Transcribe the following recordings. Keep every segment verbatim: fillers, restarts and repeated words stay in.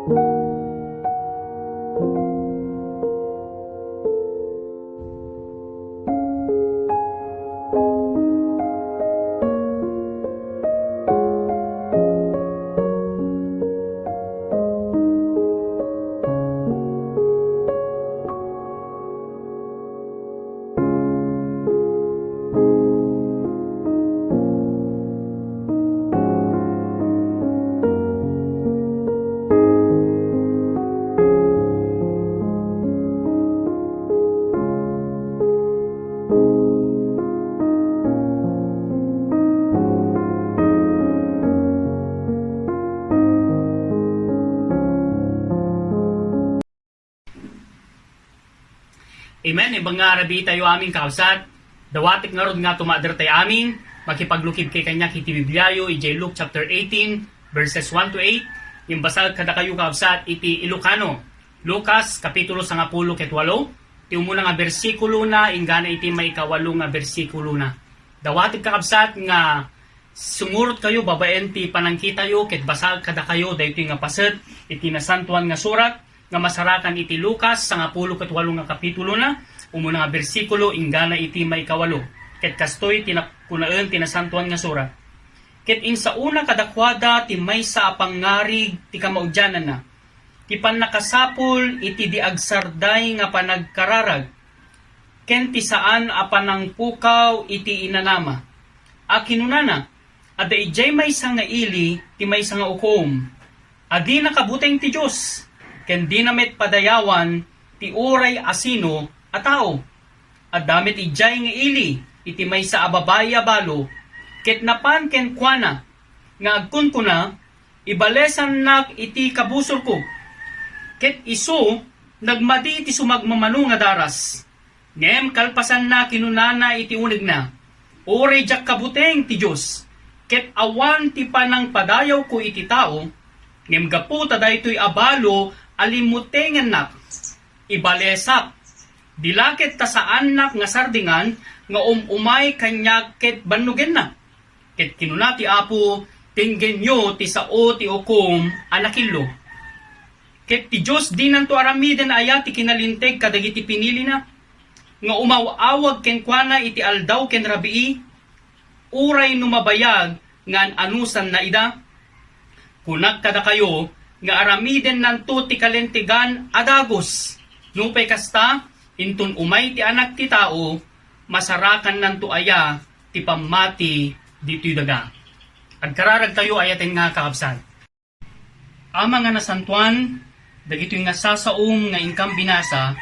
Amen. Ibang nga rabii tayo amin, kakabsat. Dawatek ngarud nga tumader tayo amin, makipaglukib kay kaniak iti Bibliayo, idiay Luke chapter eighteen, verses one to eight. Imbasag kadakayo, kakabsat, iti Ilocano. Lucas, kapitulo sangapulo ket walo, ti umuna nga bersikulo na, inggana iti maikawalo nga bersikulo na. Dawatek, kakabsat, nga sumurot kayo babaen ti panangkitayo ket basaek kadakayo daytoy nga paset iti Nasantoan nga Surat nga masarakan iti Lucas, sangapulo ket walo nga kapitulo na, umuna nga bersikulo, inggana iti maikawalo. Ket kastoy ti nakunaen ti Nasantoan nga Surat. Ket insaona kadakuada ti maysa a pangngarig ti kamaudiananna, ti pannakasapul iti di agsarday nga panagkararag, ken ti saan a panangpukaw iti inanama, a kinunana, adda idiay maysa nga ili ti maysa nga ukom, a dina kabuteng ti Dios, ken dina met padayawan ti uray asino a tao. Adda met idiay nga ili iti maysa a babai a balo, ket napan kenkuana nga agkunkuna, "Ibalesannak iti kabusorko." Ket isu nagmadi iti sumagmamano nga daras. Ngem kalpasanna, kinunana iti unegna, "Uray diak kabuteng ti Dios, ket awan ti panangpadayawko iti tao, ngem gapu ta daytoy a balo a limmutengannak, ibalesak. Di la ket ta saannak nga sardingan nga um-umay kaniak ket bannogenna." Ket kinuna ti Apo, "Tenggenyo ti sao ti ukom a nakillo." Ket ti Dios dinanto aramiden aya ti kinalinteg kadagiti pinilina, nga umaw-awag kenkuana iti aldaw ken rabii, uray no mabayag nga an-anusanna ida? Kunak kadakayo nga aramidennanto ti kalintegan a dagus. Nupay kasta, inton umay ti Anak ti Tao, masarakannanto aya ti pammati ditoy daga? Agkararagtayo, ayaten nga kakabsat. Ama nga nasantoan, dagitoy nga sasaom nga inkam binasa,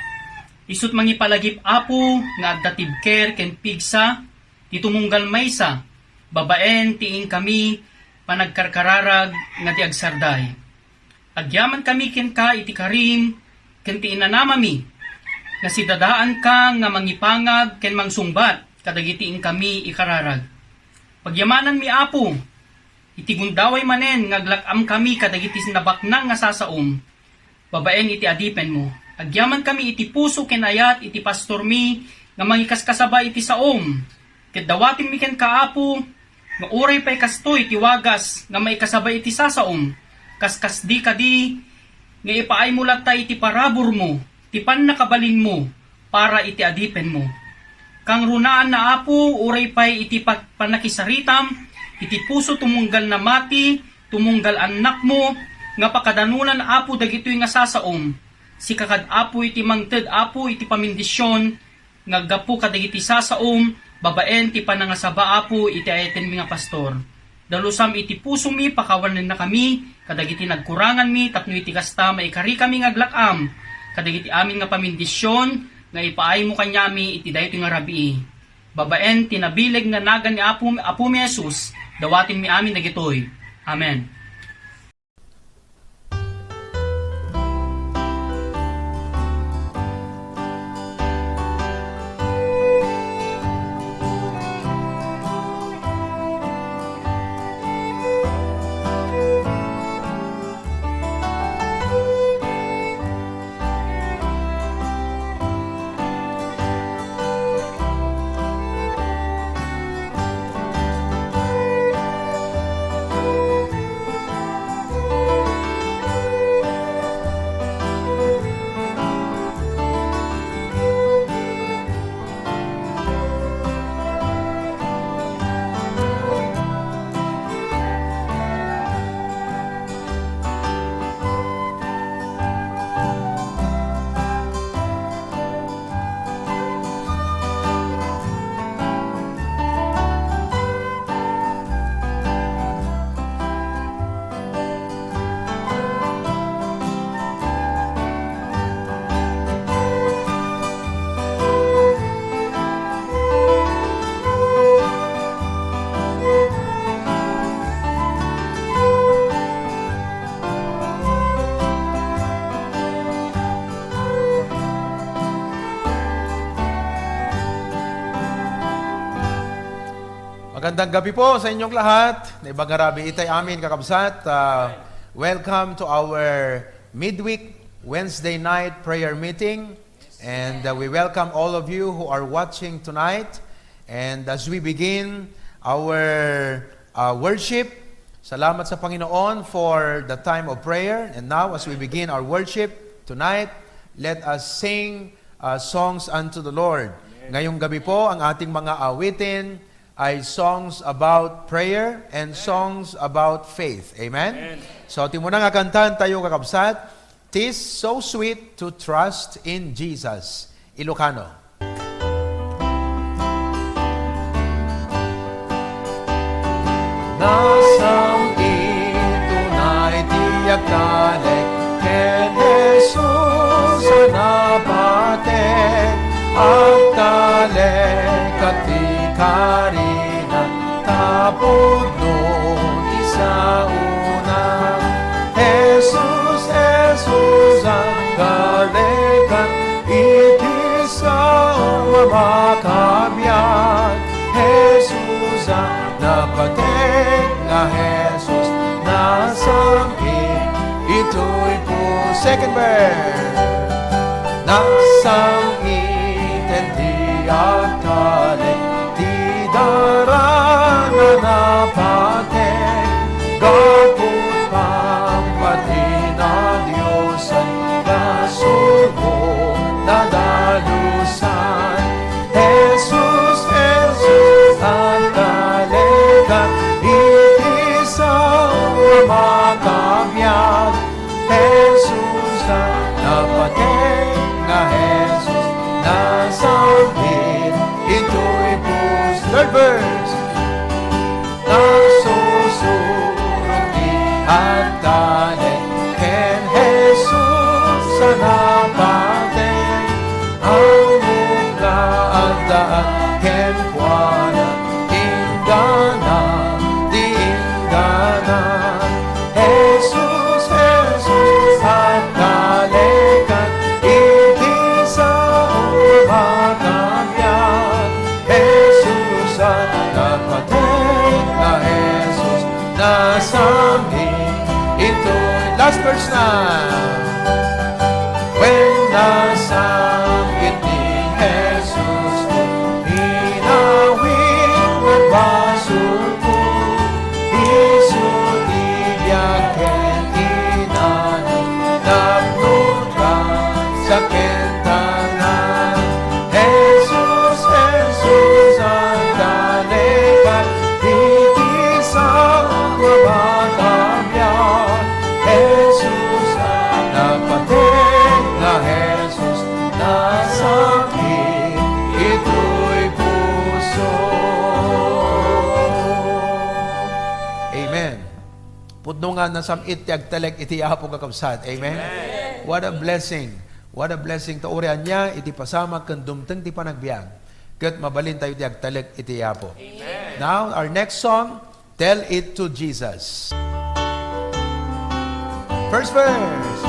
isut' mangipalagip, Apo, nga adda tibker ken pigsa ti tumunggal maysa babaen ti inkami panagkarkararag nga di agsarday. Agyamankami kenka iti karim ken ti inanamami, nga sidadaanka nga mangipangag ken mangsungbat kadagiti inkami ikararag. Pagyamananmi, Apo, iti gundaway manen nga aglak-amkami kadagiti nabaknang nga sasaom babaen iti adipenmo. Agyamankami iti puso ken ayat iti pastormi nga mangikaskasaba iti saom. Ket dawatenmi kenka, Apo, nga uray pay kastoy ti wagas nga maikasaba iti sasaom, kaskasdi kadi nga ipaaymo latta iti paraburmo ti pannakabalinmo para iti adipenmo. Kangrunaanna, Apo, uray pay iti pa-, pannakisaritam iti puso tumunggal namati, tumunggal annakmo, nga pakadanunan, Apo, dagitoy nga sasaom. Sika kad, Apo, iti mangted, Apo, iti pamindision nga aggapu kadagiti sasaom babaen ti panangasaba, Apo, iti ayatenmi nga pastor. Dalusam iti pusomi, pakawanennakami kadagiti nagkuranganmi, tapno iti kasta, maikarikami nga aglak-am kadagiti amin nga pamindision nga ipaaymo kaniami iti daytoy nga rabii. Babaen ti nabileg nga nagan ni Apo, Apomi Jesus, dawatenmi amin dagitoy. Amen. Magandang gabi po sa inyong lahat. Naimbag nga rabii itay amin, kakabsat. Uh, welcome to our midweek Wednesday night prayer meeting. And uh, we welcome all of you who are watching tonight. And as we begin our uh, worship, salamat sa Panginoon for the time of prayer. And now, as we begin our worship tonight, let us sing uh, songs unto the Lord. Ngayong gabi po, ang ating mga awitin ay songs about prayer and songs about faith. Amen? Amen. So, ti umuna nga kantaentayo, kakabsat, "'Tis so sweet to trust in Jesus." Ilocano. Nasam-it unay ti agtalek ken Jesus a napateg, agtalek a ti karina, tapno ti saona. Jesus, Jesus, agtalekak iti sao a makabiag. Jesus a napateg nga Jesus, nasam-it itoy pus-, second verse. Nasam-iten ti agtalek ti darana napateg, gapu pampati na Dios a basolmo nadalusan. Jesus, Jesus, agtalekak iti sao a makabiag. Jesus a napateg nga Jesus, nasam-it itoy pus-, third verse. Nasusurot ti agtalek ken Jesus a napateg, ammok nga addaak kenkuana, inggana ti inggana. Jesus, Jesus, agtalekak iti sao a makabiag. Jesus a napateg nga Jesus, nasam-it itoy. Last verse na. Wen nasam-it ni Jesus, inawit met basolko, isu ti biag ken inani, napno ka sa kentanan. Jesus, Jesus, agtalekak iti sao a makabiag. Jesus a napateg nga Jesus, nasam-it itoy puso. Amen. Pudno nga nasam-it ti agtalek iti Apo, kakabsat. Amen? Amen. What a blessing. What a blessing. Ta uray ania iti pasamak ken dumteng ti panagbiag, ket mabalintayo ti agtalek iti Apo. Amen. Now, our next song, "Tell It to Jesus." First verse.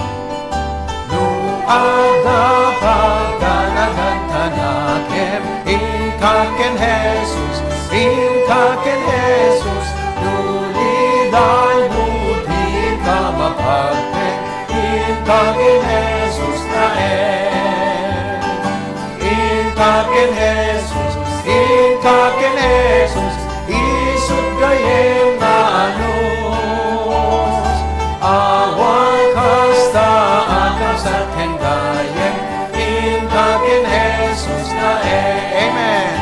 No adda paganagan ta nakem, inka ken Jesus, inka ken Jesus, no liday mo ti kamapagpek, inka ken Jesus naem. Inka ken Jesus, inka ken Jesus, isut gayem nga anus. Awan kasta a kabsat ken gayem, inka ken Jesus naem. Amen.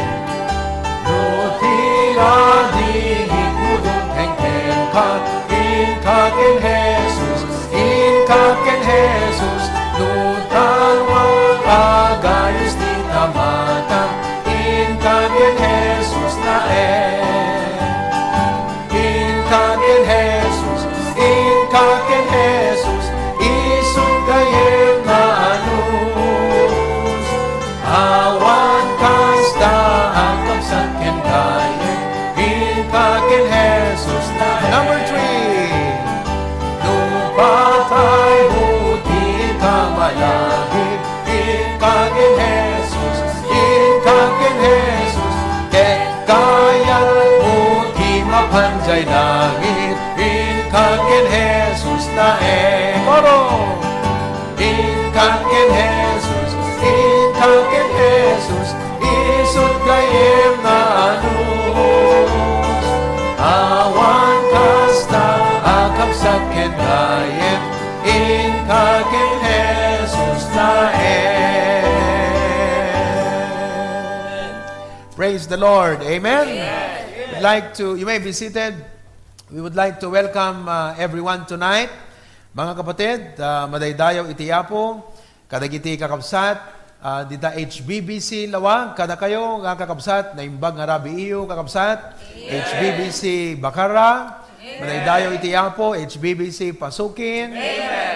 No ti adi ikudon kenka, inka ken Jesus, inka ken Jesus, no talwa agayos ti kamata, inka ken Jesus naem. Inka ken Jesus, inka ken Jesus, isut gayem nga Oro! Inka ken Jesus, inka ken Jesus, isut' gayyem nga anus. Awan kasta a kabsat ken gayyem, inka ken Jesus laeng. Praise the Lord. Amen. Amen. I'd like to, you may be seated. We would like to welcome, uh, everyone tonight. Mga kapatid, ah, madaydayaw iti Apo, kadagiti kakabsat, ah, dita H B B C Laoag, kadakayo nga kakabsat, naimbag nga rabii iyo, kakabsat, H B B C Bacarra, madaydayaw iti Apo, H B B C Pasukin,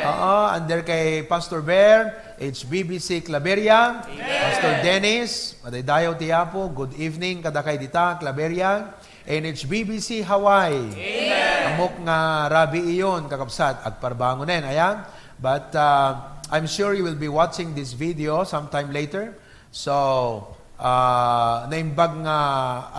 oo, under kay Pastor Ber, H B B C Claveria, Pastor Dennis, madaydayaw ti Apo, good evening kadakay dita, Claveria. N H B B C Hawaii. Amen. Ammok nga rabii iyon, kakabsat, agparbangonen, aya? But, uh, I'm sure you will be watching this video sometime later. So, uh, naimbag nga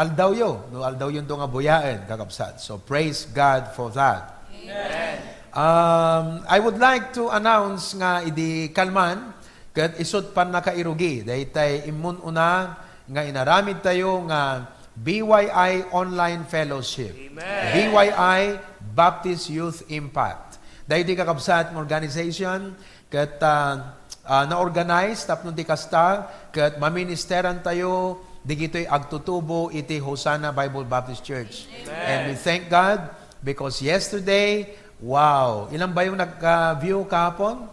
aldawyo, no, aldawyo to nga buyaen, kakabsat. So, praise God for that. Amen. Um, I would like to announce nga idi kalman, ket isut' pannakairugi, daytay immun-una nga inaramid tayo nga B Y I Online Fellowship, Amen. B Y I Baptist Youth Impact. Daydi kakabsat nga organization ket, ah, ah, na-organize tapno ti kasta ket maministeran tayo digitoy agtutubo iti Hosanna Bible Baptist Church. Amen. And we thank God because yesterday, wow, ilan ba yung nag-, ah, view kahapon?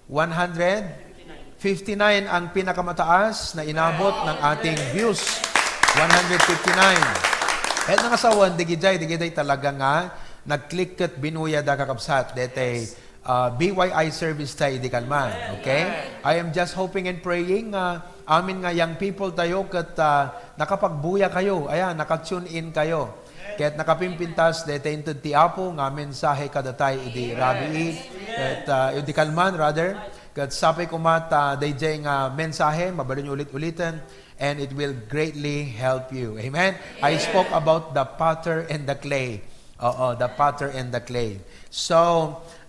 One hundred fifty-nine ang pinakamataas na inabot ng ating views. One hundred fifty-nine. Ket nga sawen, digidiay, digidiay talaga nga nag-click ket binuya da kakabsat, detay, ah, B Y I service tayo di kalman. Okay? I am just hoping and praying nga amin nga young people tayo ket, ah, nakapagbuya kayo, ayan, naka-tune in kayo. Ket nakapimpintas dayta inted ti Apo nga mensahe kadatayo idi rabii. Ket, ah, idi kalman, rather, ket sapay koma ta daydiay nga mensahe, mabalin ulit-uliten, and it will greatly help you. Amen? I spoke about the potter and the clay. Oo, the potter and the clay. So,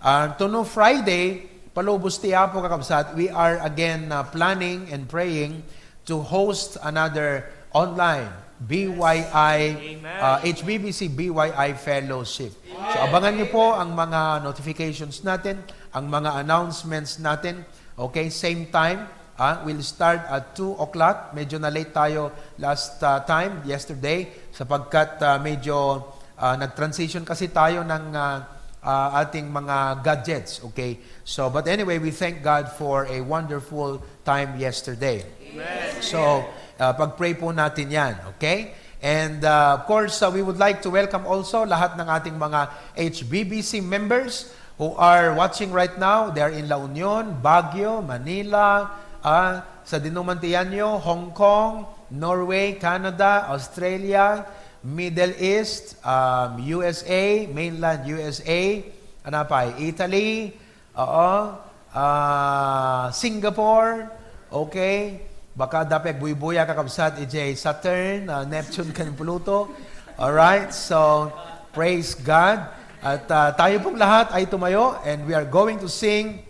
ah, tuno Friday, palubos ti Apo, kakabsat, we are again, ah, planning and praying to host another online B Y I, Amen. Uh, H B B C B Y I Fellowship. So, abangan niyo po ang mga notifications natin, ang mga announcements natin. Okay, same time, ah, we'll start at two o'clock. Medyo na-late tayo last, uh, time, yesterday, sapagkat, uh, medyo, uh, nag-transition kasi tayo ng, uh, uh, ating mga gadgets. Okay? So, but anyway, we thank God for a wonderful time yesterday. Amen. So, uh, pag-pray po natin yan, okay? And, uh, of course, uh, we would like to welcome also lahat ng ating mga H B B C members who are watching right now. They are in La Union, Baguio, Manila, ah, sa dinuman ti yanyo, Hong Kong, Norway, Canada, Australia, Middle East, um, U S A, mainland U S A, ano pa, Italy, Oo. Ah, Singapore. Okay. Baka adda pay agbuybuya, kakabsat, idiay Saturn, ah, Neptune, ken Pluto. All right. So, praise God. At, ah, tayo pong lahat ay tumayo and we are going to sing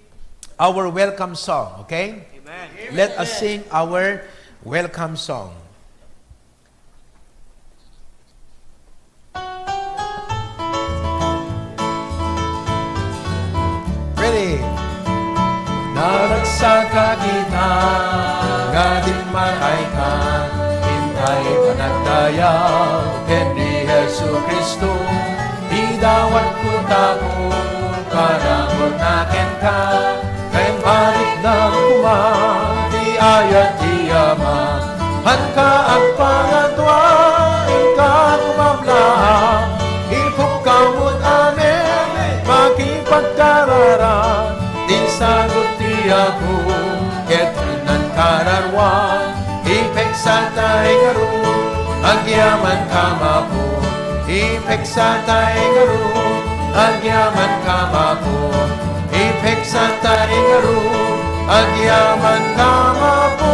our welcome song. Okay? Amen. Let us sing our welcome song. Ready? Naragsak a kita nga dimmatayka, intay panagdayaw ken ni Jesu-Cristo. Idawatko tapno panagurna kenka, ken balikna koma ti ayat ti Ama. Hanka agpangatua, inka kumablaang, ipukkaw met amin makipagkararag, ti sagut ti Apo, ket nagkararua. Ipeksatay ngarud, agyaman ka mapo. Ipeksatay ngarud, agyaman ka mapo. Ipeksatay ngarud, agyaman ka mapo.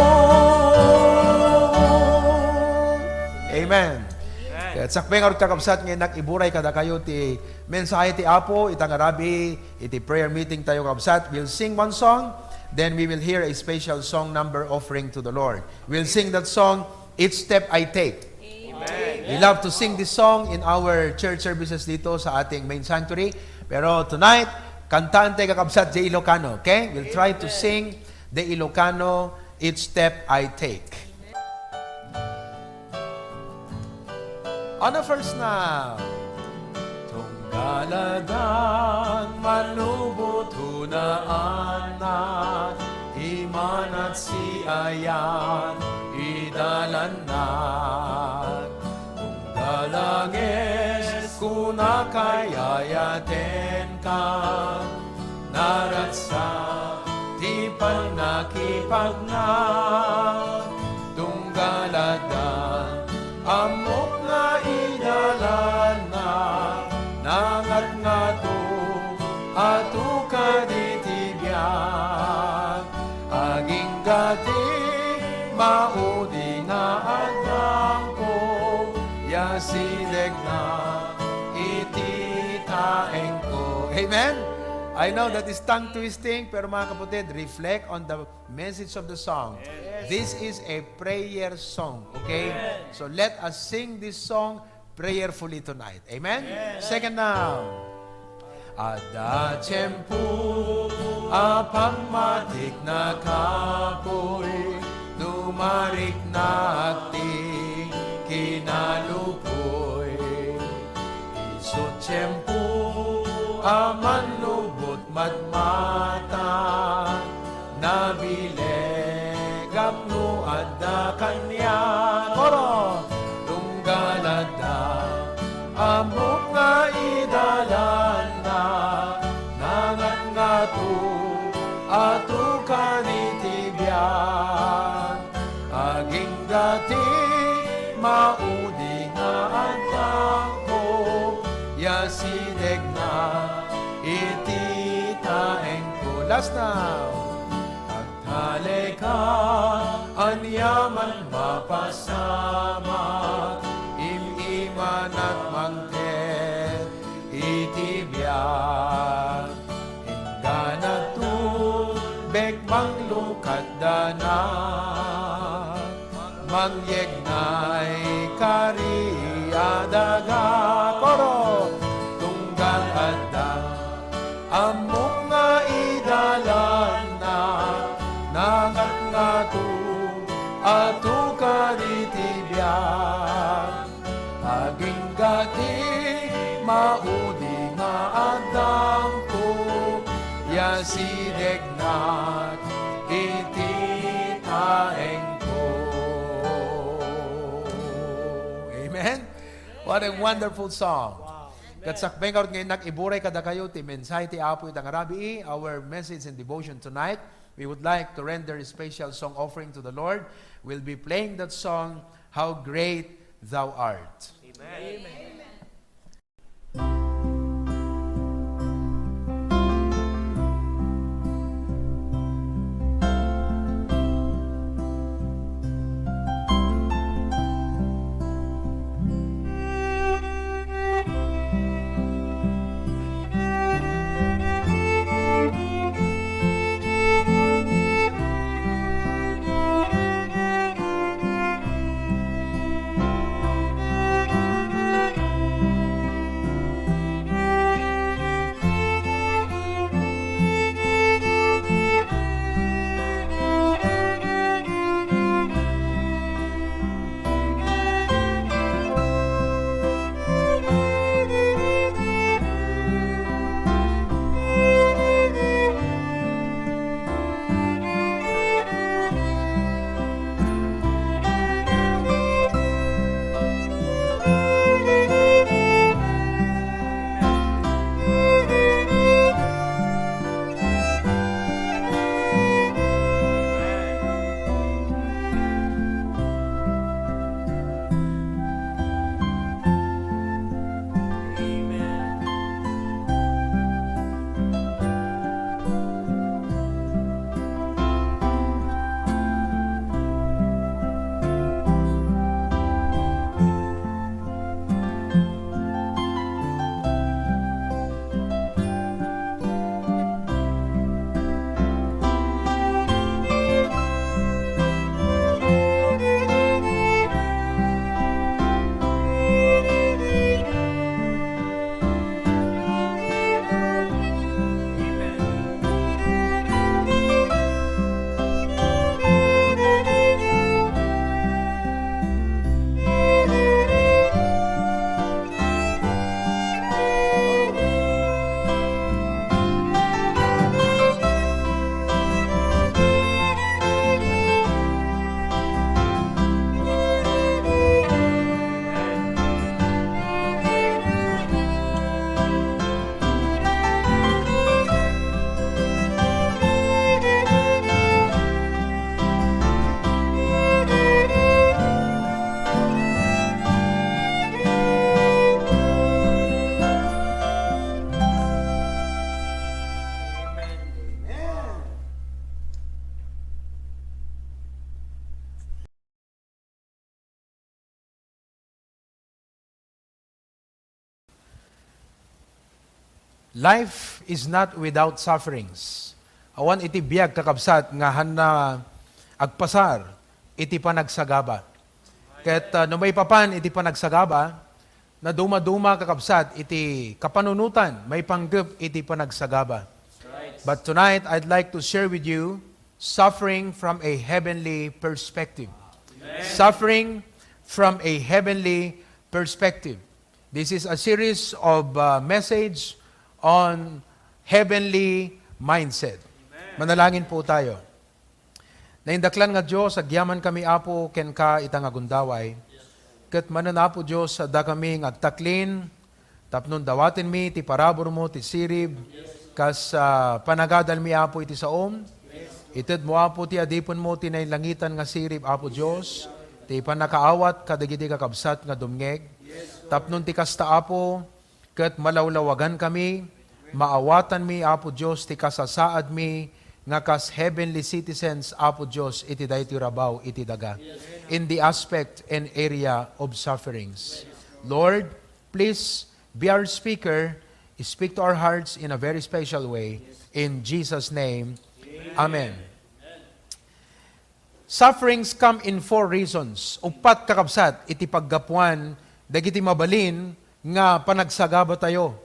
Amen. Amen. Ket sakbay ngarud, kakabsat, nga innak iburay kadakayo ti mensahe ti Apo ita nga rabii iti prayer meeting tayo, kakabsat. We'll sing one song, then we will hear a special song number offering to the Lord. We'll sing that song, Each Step I Take. We love to sing this song in our church services dito sa ating main sanctuary. Pero tonight, kantaan tayo, kakabsat, the Ilocano, okay? We'll try to sing the Ilocano, Each Step I Take. On the first now. Tunggal addan manubot hunaan, imanat si ayan idalanna. Tunggal angis kuna kay ayatenka, naragsak ti pannakipagna. Tunggal adda ammok nga idalanna, nangatngato ato kaditi biag. Agingga ti maudi nga addangko, ya sidegna iti taengko. Amen? I know that is tongue twisting, pero mga kapatid, reflect on the message of the song. This is a prayer song, okay? So let us sing this song prayerfully tonight. Amen? Second now. Adda tiempo a pammatikna kapuy, no mariknak ti kinalupoy. Isu tiempo a manubot matmata, nabilegak no adda kaniak. Koro! Tunggal adda ammok nga idalanna, nangatngato ato kaditi biag. Agingga ti maudi nga addangko, ya sidegna iti taengko. Last now. Agtalek aniaman mapasamak, im-imanat mangted iti biag. Inggana tubek manglukatdanak, mangyegnay kari a daga. Koro! Tunggal adda ammok nga idalanna, nangatngato ato kaditi biag. Agingga ti maudi nga addangko, ya sidegnak iti taengko. Amen? What a wonderful song. Ket sakbay ngarud nga innak iburay kadakayo ti mensahe ti Apo ita nga rabii, our message and devotion tonight. We would like to render a special song offering to the Lord. We'll be playing that song, How Great Thou Art. Amen. Life is not without sufferings. Awan iti biag, kakabsat, nga hanna agpasar iti panagsagaba. Ket, ah, no maipapan iti panagsagaba, nadumaduma, kakabsat, iti kapanunotan maipanggep iti panagsagaba. But tonight, I'd like to share with you suffering from a heavenly perspective. Suffering from a heavenly perspective. This is a series of, uh, message on heavenly mindset. Manalangin po tayo. Naindaklan nga Dios, agyaman kami, Apo, kenka ita nga gundaway. Ket manen, Apo Dios, adda kami nga agtaklin tapno dawatenmi ti paraburmo ti sirib, kas, ah, panagadalmi, Apo, iti saom. Itedmo, Apo, ti adipenmo ti nailangitan nga sirib, Apo Dios, ti pannakaawat kadagiti kakabsat nga dumngeg. Tapno ti kasta, Apo, ket malawlawagankami, maawatanmi, Apo Dios, ti kasasaadmi nga kas heavenly citizens, Apo Dios, iti daytoy rabaw iti daga, in the aspect and area of sufferings. Lord, please be our speaker. Speak to our hearts in a very special way. In Jesus' name, amen. Sufferings come in four reasons. Uppat, kakabsat, iti paggapuan dagiti mabalin nga panagsagaba tayo.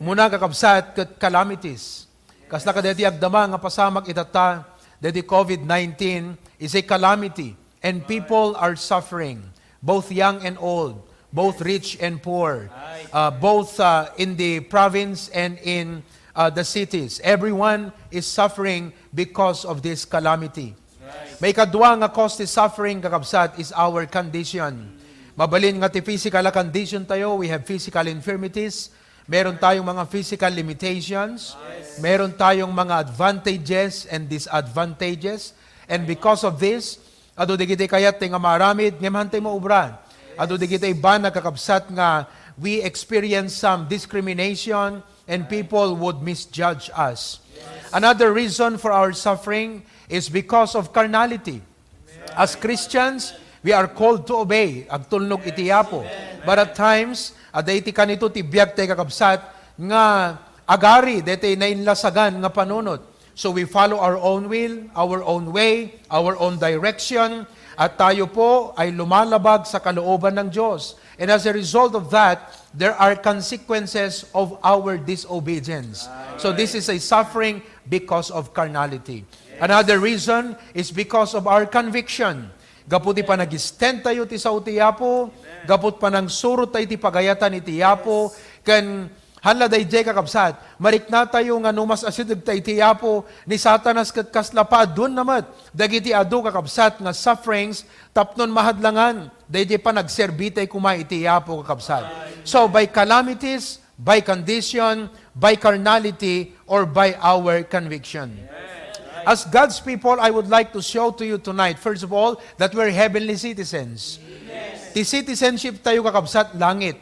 Umuna, kakabsat, ket calamities. Kasla kadaytoy agdama nga pasamak itatta, daytoy covid nineteen is a calamity, and people are suffering, both young and old, both rich and poor, uh, both, uh, in the province and in, uh, the cities. Everyone is suffering because of this calamity. Maikadua nga cause ti suffering, kakabsat, is our condition. Mabalin nga ti physical a condition tayo, we have physical infirmities, meron tayong mga physical limitations, meron tayong mga advantages and disadvantages, and because of this, adu dagiti kayat ti nga maaramid, ngem hantay maubra. Adu dagiti banag, kakabsat, nga we experience some discrimination, and people would misjudge us. Another reason for our suffering is because of carnality. As Christians, we are called to obey, agtulnog iti Apo. But at times, adda iti kanito ti biag tayo, kakabsat, nga agari daytoy nainlasagan nga panunot. So we follow our own will, our own way, our own direction, at tayo po ay lumalabag sa kalooban ng Diyos. And as a result of that, there are consequences of our disobedience. So this is a suffering because of carnality. Another reason is because of our conviction. Gapu ti panag-stand tayo ti sao ti Apo, gapu ti panangsurot tayo ti pagayatan iti Apo, ken hala daydiay, kakabsat, marikna tayo nga no mas asideg ta iti Apo, ni Satanas ket kasla paaduen na met dagiti adu, kakabsat, nga sufferings tapnon mahadlangan daydiay panagserbi tay koma iti Apo, kakabsat. So, by calamities, by condition, by carnality, or by our conviction. As God's people, I would like to show to you tonight, first of all, that we're heavenly citizens. Ti citizenship tayo, kakabsat, langit.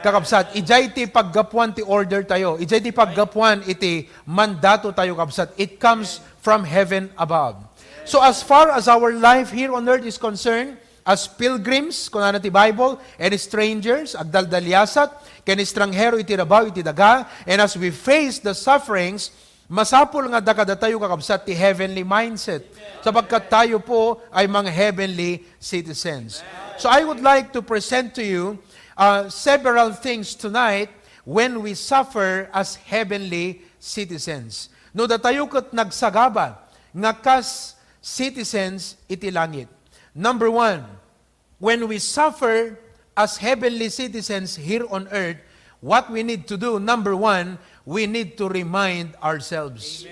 Kakabsat, ijay ti paggapuan ti order tayo. Ijay ti paggapuan iti mandato tayo, kabsat. It comes from heaven above. So as far as our life here on earth is concerned, as pilgrims, kunana ti Bible, and strangers, agdaldaliasat, ken estranghero iti rabaw iti daga, and as we face the sufferings, masapul nga adda kadatayo, kakabsat, ti heavenly mindset. Sapagkat tayo po ay mga heavenly citizens. So I would like to present to you, uh, several things tonight when we suffer as heavenly citizens. No datayo ket nagsagaba nga kas citizens iti langit. Number one, when we suffer as heavenly citizens here on earth, what we need to do, number one, we need to remind ourselves.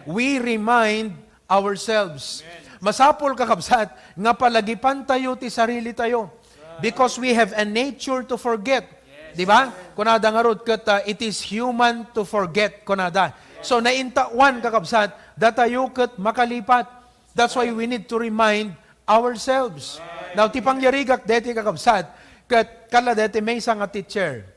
We remind ourselves. Masapul, kakabsat, nga palagipan tayo ti sarili tayo. Because we have a nature to forget. Di ba? Kunada ngarud ket, ah, it is human to forget, kunada. So, naintawan, kakabsat, datayo ket makalipat. That's why we need to remind ourselves. Now, ti pangyarigak deti, kakabsat, ket kala deti maysa nga teacher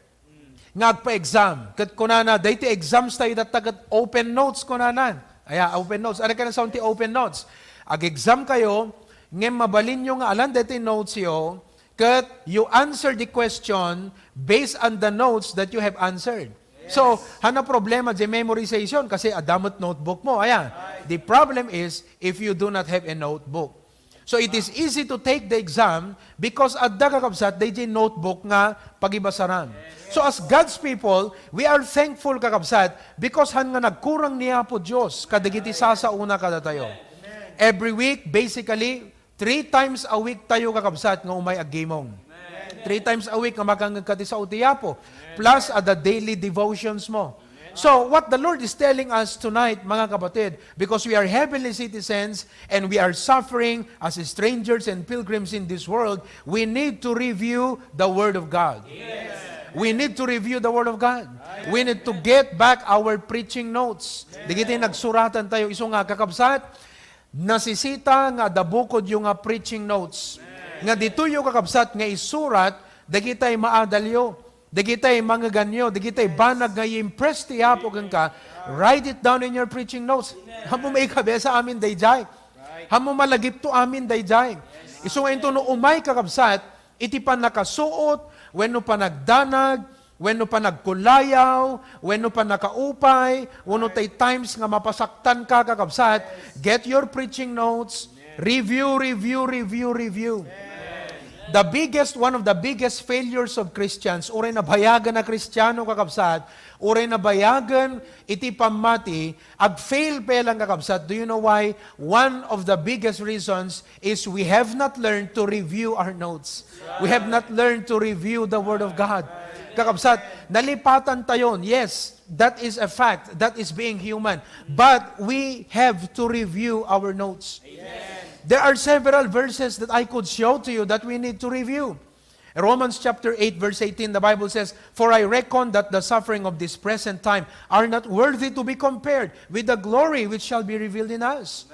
nga agpa-exam. Ket kunana, daytoy exams tayo, datta ket open notes, kunana. Aya, open notes. Ano ka na sound ti open notes? Ag-exam kayo, ngem mabalinyo nga alan daytoy notes yo, ket you answer the question based on the notes that you have answered. So, hana problema di memorization kasi adda met notebook mo. Ayan. The problem is if you do not have a notebook. So, it is easy to take the exam because adda, kakabsat, dayjay notebook nga pagibasaran. So, as God's people, we are thankful, kakabsat, because han nga nagkurang ni Apo Dios kadagiti sasauna kadatayo. Every week, basically, three times a week tayo, kakabsat, nga umay aggimong. Three times a week nga makangngeg ka ti sao ti Apo. Plus, adda daily devotions mo. So, what the Lord is telling us tonight, mga kapatid, because we are heavenly citizens and we are suffering as strangers and pilgrims in this world, we need to review the Word of God. We need to review the Word of God. We need to get back our preaching notes. Dagiti nagsuratan tayo, isu nga, kakabsat, nasisita nga adda bukodyo nga preaching notes. Nga ditoyo, kakabsat, nga isurat dagitay maadalyo, dagitay mangngeganyo, dagitay banag nga i-impress ti Apo kenka, write it down in your preaching notes. Hammo maikabesa amin dayjay. Hammo malagipto amin dayjay. Isu nga intono umay, kakabsat, iti pannakasuot, wenno panagdanag, wenno panagkulayaw, wenno pannakaupay, wenno tay times nga mapasaktan ka, kakabsat, get your preaching notes, review, review, review, review. The biggest, one of the biggest failures of Christians, uray nabayagan a Kristiano, kakabsat, uray nabayagan iti pammati, ag-fail pay lang, kakabsat. Do you know why? One of the biggest reasons is we have not learned to review our notes. We have not learned to review the Word of God. Kakabsat, nalipatan tayon. Yes, that is a fact. That is being human. But we have to review our notes. There are several verses that I could show to you that we need to review. Romans chapter eight, verse eighteen, the Bible says, "For I reckon that the suffering of this present time are not worthy to be compared with the glory which shall be revealed in us."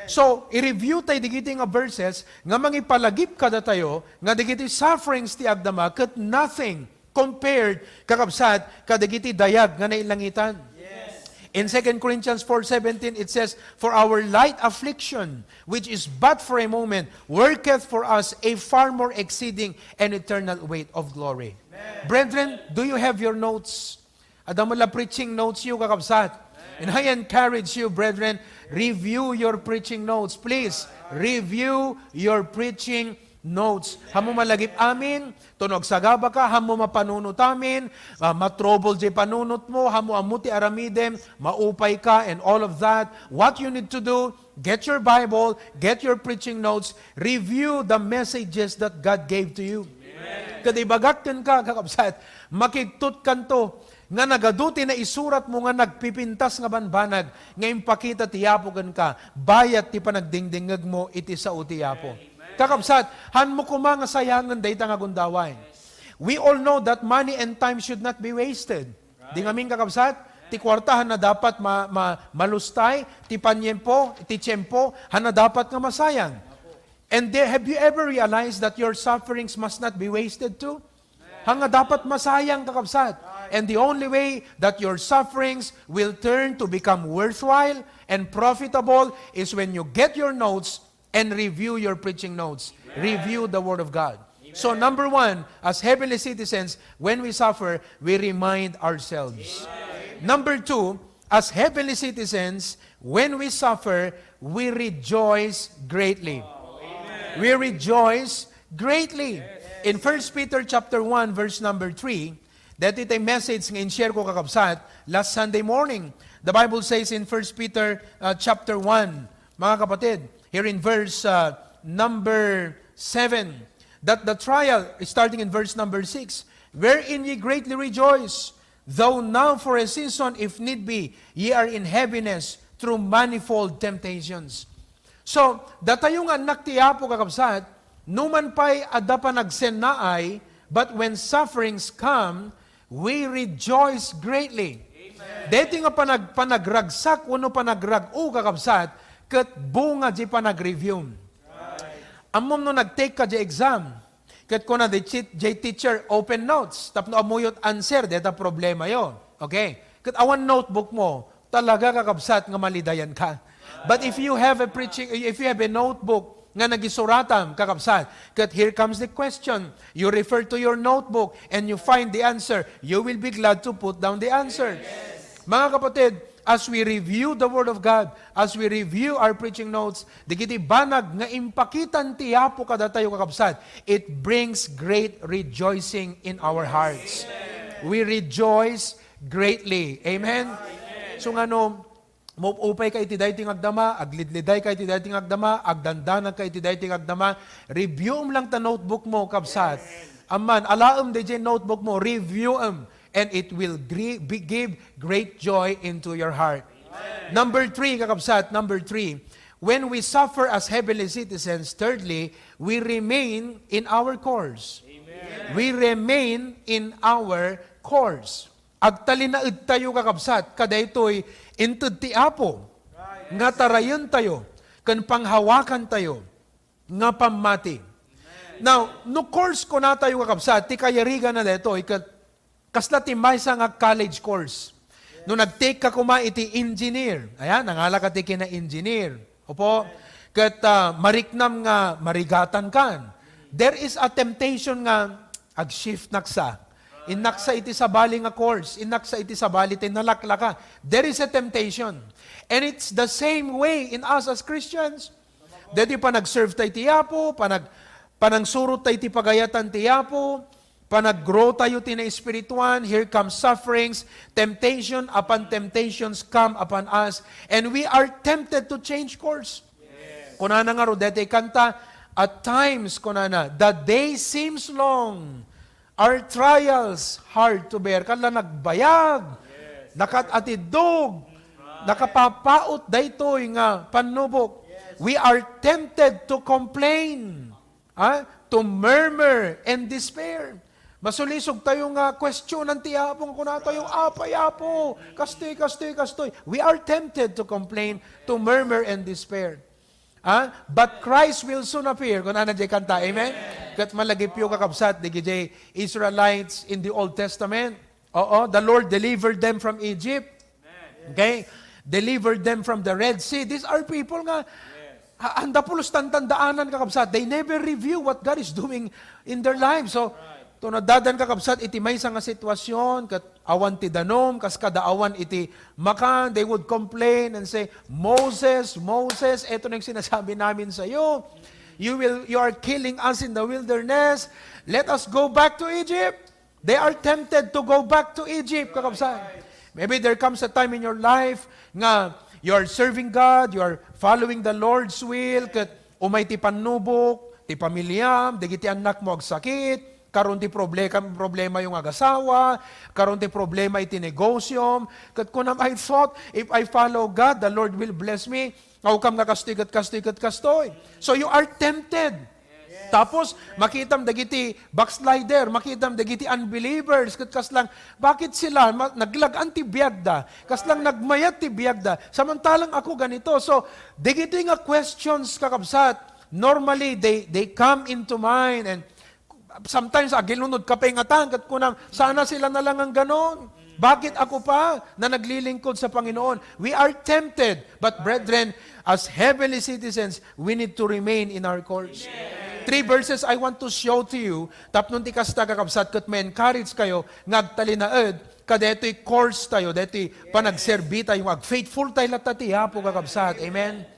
So, i-review tayo digiti nga verses nga mangipalagip kadatayo nga digiti sufferings ti agdama ket nothing compared, kakabsat, kadagiti dayag nga nailangitan. In Second Corinthians four seventeen, it says, "For our light affliction, which is but for a moment, worketh for us a far more exceeding and eternal weight of glory." Brethren, do you have your notes? Adda mo la preaching notes you, kakabsat. And I encourage you, brethren, review your preaching notes. Please, review your preaching notes. Hammo malagip amin, tunog sagaba ka, hammo mapanunot amin, ah, matrouble jay panunot mo, hammo ammo ti aramidem, maupay ka, and all of that. What you need to do, get your Bible, get your preaching notes, review the messages that God gave to you. Kada ibagak kenka, kakabsat, makigtutkanto nga nagadu ti naisurat mo nga nagpipintas nga banbanag nga impakita ti Apo kenka, bayat ti panagdingdingngeg mo iti sao ti Apo. Kakabsat, hanmo koma nga sayangen dayta nga gundaway. We all know that money and time should not be wasted. Di ngamin, kakabsat, ti kuarta hanna dapat ma-, ma-, malustay, ti paniempo, ti tiempo, hanna dapat nga masayang. And there, have you ever realized that your sufferings must not be wasted too? Hanga dapat masayang, kakabsat. And the only way that your sufferings will turn to become worthwhile and profitable is when you get your notes and review your preaching notes. Review the Word of God. So, number one, as heavenly citizens, when we suffer, we remind ourselves. Number two, as heavenly citizens, when we suffer, we rejoice greatly. We rejoice greatly. In First Peter chapter one, verse number three, daytoy tay message nga in-share ko, kakabsat, last Sunday morning. The Bible says in First Peter, uh, chapter one, mga kapatid, here in verse, uh, number seven, that the trial, starting in verse number six, "Wherein ye greatly rejoice, though now for a season, if need be, ye are in heaviness through manifold temptations." So, datayo nga annak ti Apo, kakabsat, numan pay adda panagsennaay, but when sufferings come, we rejoice greatly. Daytoy nga panag-, panagragsak wenno panagrag-o, kakabsat, ket bunga di panagreview. Ammom no nag-take ka di exam, ket kuna di chi-, di teacher, "Open notes," tapno ammom ti answer, dayta problemayo. Okay? Ket awan notebook mo, talaga, kakabsat, nga malidayan ka. But if you have a preaching, if you have a notebook, nga nagisuratam, kakabsat. Ket here comes the question. You refer to your notebook and you find the answer. You will be glad to put down the answer. Mga kapatid, as we review the Word of God, as we review our preaching notes, dagiti banag nga impakitan ti Apo kadatayo, kakabsat, it brings great rejoicing in our hearts. We rejoice greatly. Amen? So nga no, maupay ka iti daytoy nga agdama, aglidliday ka iti daytoy nga agdama, agdandanag ka iti daytoy nga agdama, review-em lang ta notebook mo, kabsat. Amen. Alaem dayjay notebook mo, review-em, and it will gri-, be, give great joy into your heart. Number three, kakabsat, number three, when we suffer as heavenly citizens, thirdly, we remain in our course. We remain in our course. Agtalinaedtayo, kakabsat, kadaytoy inted ti Apo nga tarayentayo ken panghawakantayo nga pammati. Now, no course kunatayo, kakabsat, ti kayariganna daytoy ket kasla ti maysa nga college course. No nag-take ka koma iti engineer, ayan, nangala ka ti kina-engineer. Opo. Ket, ah, mariknam nga marigatan kan. There is a temptation nga ag-shift naksa. Innaksa iti sabali nga course, innaksa iti sabali ti nalaklaka. There is a temptation. And it's the same way in us as Christians. Daytoy panag-serve tayo ti Apo, panag-, panangsurot tayo ti pagayatan ti Apo, panag-grow tayo ti naespirituan, here comes sufferings, temptation upon temptations come upon us, and we are tempted to change course. Kunana ngarud daytoy kanta, at times, kunana, "The day seems long, our trials hard to bear." Kasla nagbayag, nakat-atiddog, nakapapaut daytoy nga pannubok. We are tempted to complain, ha? To murmur and despair. Masulisog tayo nga questionan ti Apo, nga kunatayo, "Apay, Apo, kastoy, kastoy, kastoy." We are tempted to complain, to murmur and despair. Ah, but Christ will soon appear. Kunana jay kanta, amen? Ket malagipyo, kakabsat, dagiti Israelites in the Old Testament. Oo, the Lord delivered them from Egypt. Okay? Delivered them from the Red Sea. These are people nga, ha-, anda pulos tantandaanan, kakabsat. They never review what God is doing in their lives. So, to naddadan, kakabsat, iti maysa nga sitwasyon, ket awan ti danum, kas kada awan iti makan, they would complain and say, "Moses, Moses, eto na yung sinasabi namin sa iyo. You will, you are killing us in the wilderness. Let us go back to Egypt." They are tempted to go back to Egypt, kakabsat. Maybe there comes a time in your life nga you are serving God, you are following the Lord's will, ket umay ti pannubok, ti pamiliam, dagiti annakmo agsakit, karon ti problema, problema yung agasawa, karon ti problema iti negosiom. Ket kunam, "I thought if I follow God, the Lord will bless me." Awkam nga kastoy ket kastoy ket kastoy. So you are tempted. Tapos, makitam dagiti backslider, makitam dagiti unbelievers, ket kaslang, bakit sila ma-, naglag-an ti biagda? Kaslang nagmayat ti biagda. Samantalang ako ganito. So, dagiti nga questions, kakabsat, normally, they, they come into mind, and sometimes, agilunod ka pa ingatan, ket kunam, "Sana sila na lang ang ganon. Bakit ako pa na naglilingkod sa Panginoon?" We are tempted. But brethren, as heavenly citizens, we need to remain in our course. Three verses I want to show to you, tapno ti kasta, kakabsat, ket ma-encourage kayo nga agtalinaed kadaytoy course tayo, daytoy panagserbi tayo, nga agfaithful tayo latta ti Apo, kakabsat. Amen?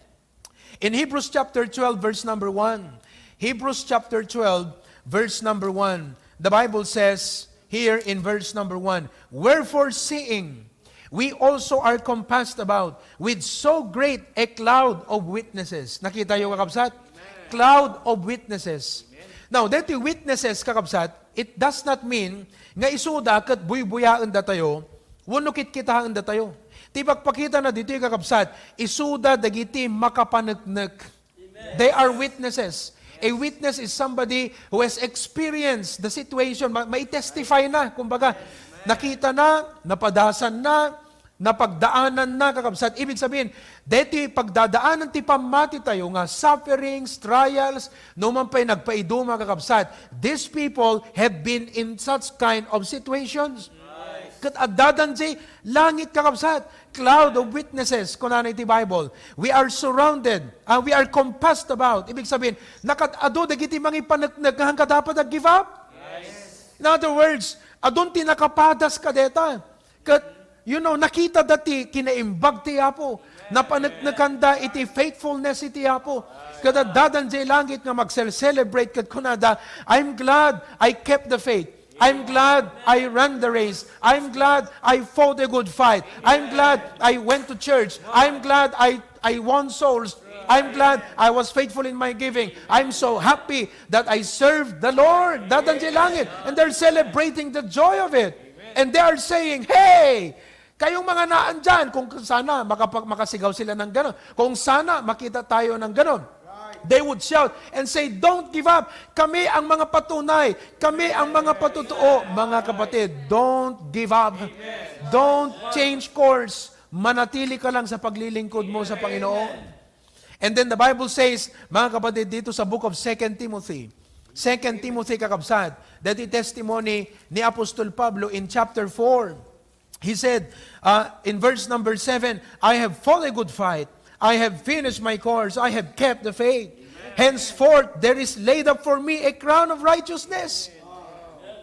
In Hebrews chapter twelve, verse number one. Hebrews chapter twelve, verse number one. The Bible says here in verse number one, "Wherefore, seeing we also are compassed about with so great a cloud of witnesses." Nakita yo, kakabsat? Cloud of witnesses. Now, daytoy witnesses, kakabsat, it does not mean nga isuda ket buybuyaen datayo wenno kitkitaen datayo. Ti ipakpakitana ditoy, kakabsat, isuda dagiti makapaneknek. They are witnesses. A witness is somebody who has experienced the situation. Ma-, mai-testify na, kumbaga, nakita na, napadasan na, napagdaanan na, kakabsat. Ibig sabihin, daytoy pagdadaanan ti pammati tayo nga sufferings, trials, no man pay nagpaiduma, kakabsat. These people have been in such kind of situations. Ket addadan jay langit, kakabsat, cloud of witnesses, kunana iti Bible. We are surrounded, ah, we are compassed about. Ibig sabihin, nakad-adu dagiti mangipaneknek nga hangka dapat ag-give up. In other words, adun ti nakapadas kadeta. Ket, you know, nakita da ti kinaimbag ti Apo. Napaneknekan da iti faithfulness iti Apo. Ket addadan jay langit nga magsel-celebrate ket kunada, "I'm glad I kept the faith. I'm glad I ran the race. I'm glad I fought a good fight. I'm glad I went to church. I'm glad I, I won souls. I'm glad I was faithful in my giving. I'm so happy that I served the Lord." Addadan jay langit. And they're celebrating the joy of it. And they are saying, "Hey, kayong mga naan dyan," kung sana makapag-, makasigaw sila ng ganon. Kung sana makita tayo ng ganon. They would shout and say, "Don't give up. Kami ang mga patunay. Kami ang mga patutuo." Mga kapatid, don't give up. Don't change course. Manatili ka lang sa paglilingkod mo sa Panginoon. And then the Bible says, mga kapatid, dito sa book of Second Timothy, Second Timothy, kakabsat, that the testimony ni Apostol Pablo in chapter four, he said, uh, in verse number seven, "I have fought a good fight. I have finished my course. I have kept the faith. Henceforth, there is laid up for me a crown of righteousness."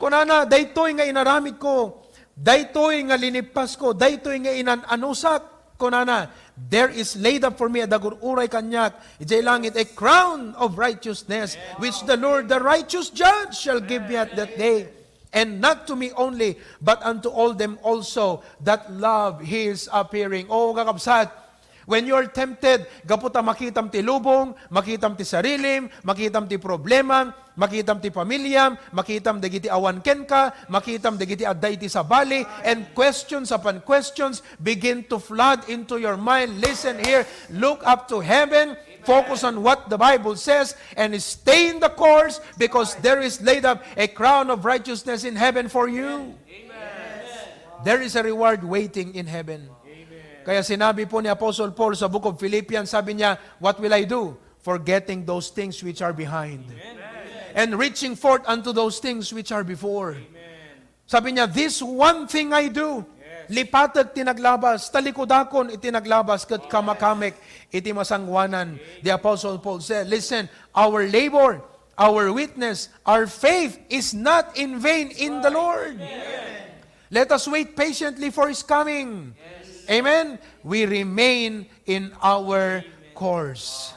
Kunana, "Daytoy nga inaramid ko, daytoy nga linippas ko, daytoy nga inan-anusak," kunana, "there is laid up for me," adda gur-uray kaniak idiay langit, "a crown of righteousness, which the Lord, the righteous judge, shall give me at that day. And not to me only, but unto all them also that love his appearing." Oh, kakabsat, when you are tempted, gapu ta makitam ti lubong, makitam ti sarilim, makitam ti problema, makitam ti pamilyam, makitam dagiti awan kenka, makitam dagiti adda iti sabali, and questions upon questions begin to flood into your mind. Listen here, look up to heaven, focus on what the Bible says, and stay in the course, because there is laid up a crown of righteousness in heaven for you. There is a reward waiting in heaven. Kaya sinabi po ni Apostle Paul sa book of Philippians, sabi niya, "What will I do? Forgetting those things which are behind and reaching forth unto those things which are before." Sabi niya, "This one thing I do, lipatek ti naglabas, talikudakon iti naglabas, ket kamakamek iti masangoanan." The Apostle Paul said, listen, "Our labor, our witness, our faith is not in vain in the Lord." Let us wait patiently for His coming. Amen? We remain in our course.